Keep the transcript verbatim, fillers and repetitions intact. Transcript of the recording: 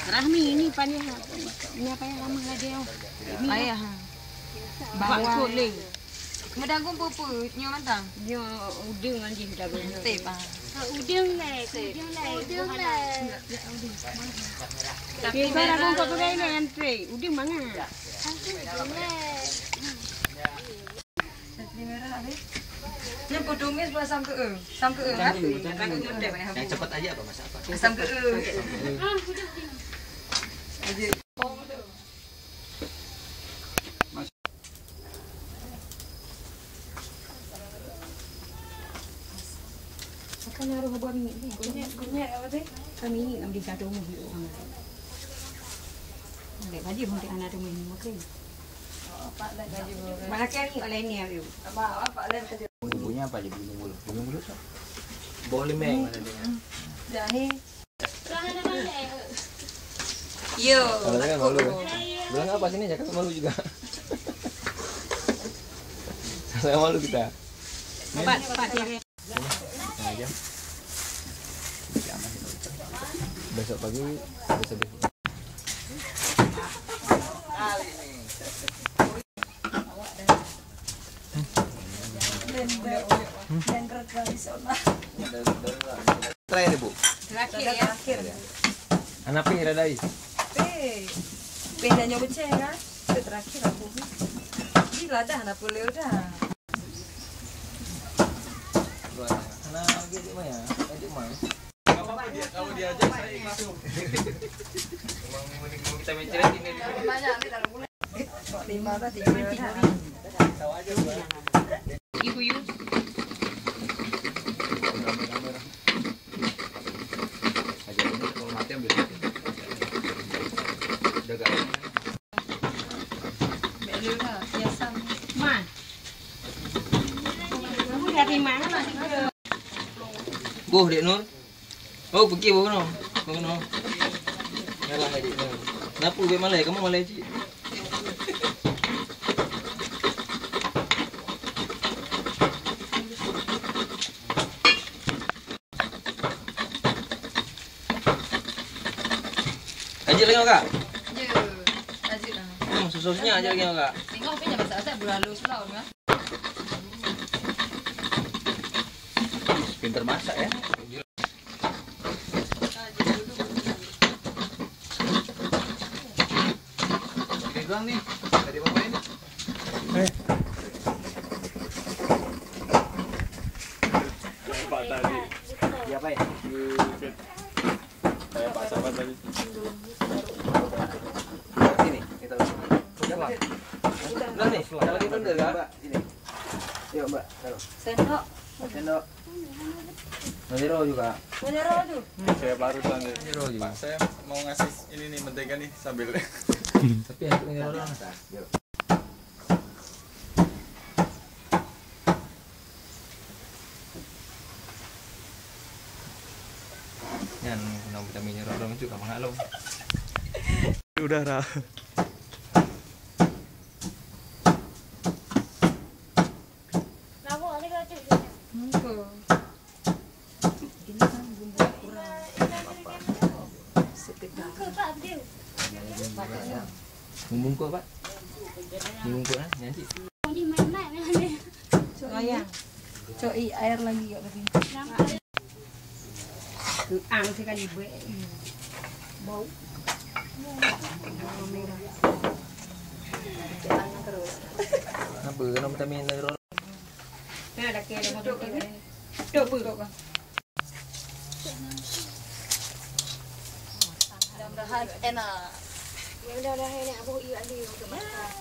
Rahmi, ini payah. Ini payah lama lagi, oh. Ini payah, ha. Bawang. Bawang kulit. Meudagong peue-peue nyoe mantong? Nyoe udeueng ngon jih dagong. Tép, ah. Udeueng lé, udeueng lé. Udeueng lé. Tapi dagong kok peugah ini, Andre. Udeueng mangat. Nyoe peutumis buat sam keu e. Sam keu e, kan? Yang cepat aja apa masak apa? Sam keu e. Akan harus buat minyak ni. Kunyit, kunyit apa tu? Kami ni ngambil satu rumah di orang. Lek baju pun tak anak rumah ni, okey. Mana kami oleh ni, ayo. Bumbunya apa aja? Bumbu mulut. Bumbu mulut tu. Boh limeng mana dia? Jahe. Yo, kalau saya malu. Bilang apa sini, cakap malu juga. Saya malu kita. Empat, empat, ya. Setengah jam. Besok pagi, besok besok. Terakhir, Bu. Terakhir, ya. Anak pih radai. Pih. Pih dah nyoe beceh, kan? Itu terakhir aku. Ih, ladah nak pulih dah. Nah, gitu mah ya. Adik mah. Kalau dia, kalau diajak saya ikut. Memang, memang kita main cerita ini. Banyak ni dalam bulan. Lima tadi. Ibu Yu. Aja ini kalau mati ambil. Jaga. Bek lu dah, biasa. Man. Kamu dari mana, Mas? Boh, Dek Nur. Oh, pergi boh no. Boh no. Yalah, Dek Nur. Kenapa bek malai? Kamu malai cik. Lanjut lagi, Kak? Ya, lanjut lah. Hmm, susah-susahnya aja lagi, Kak. Tengok apa yang masak-masak berlalu slow kan? Pintar masak ya. Ini doang nih, tadi apa ini? Eh. Pak tadi. Siapa ya? Saya Pak siapa tadi? Sini, kita. Udah nih, kita lagi bener kan? Sini. Yuk, Mbak, taruh. Sendok. Sendok. Menyerah juga. Menyerah tu. Saya baru tuh, Pak, saya mau ngasih ini nih, mentega nih, sambil. Tapi yang menyerah lah. Yuk. Nyan, nang vitamin nyoe orang tu ka mangat lom. Udara. Muka. Ini kan bumbu kurang. Setengah. Bumbu kuah, Pak. Bumbu kuah, nanti. Cok air. Cok i air lagi kat tadi. Ang sekali buat. Bau. Bau merah. Cok air terus. Apa? Kena vitamin terus. Nah, dah kira dah. Tutup, tutup. Tutup, tutup. Mudah-mudahan enak. Ya, mudah-mudahan enak. Abah, iya, ada yang makan.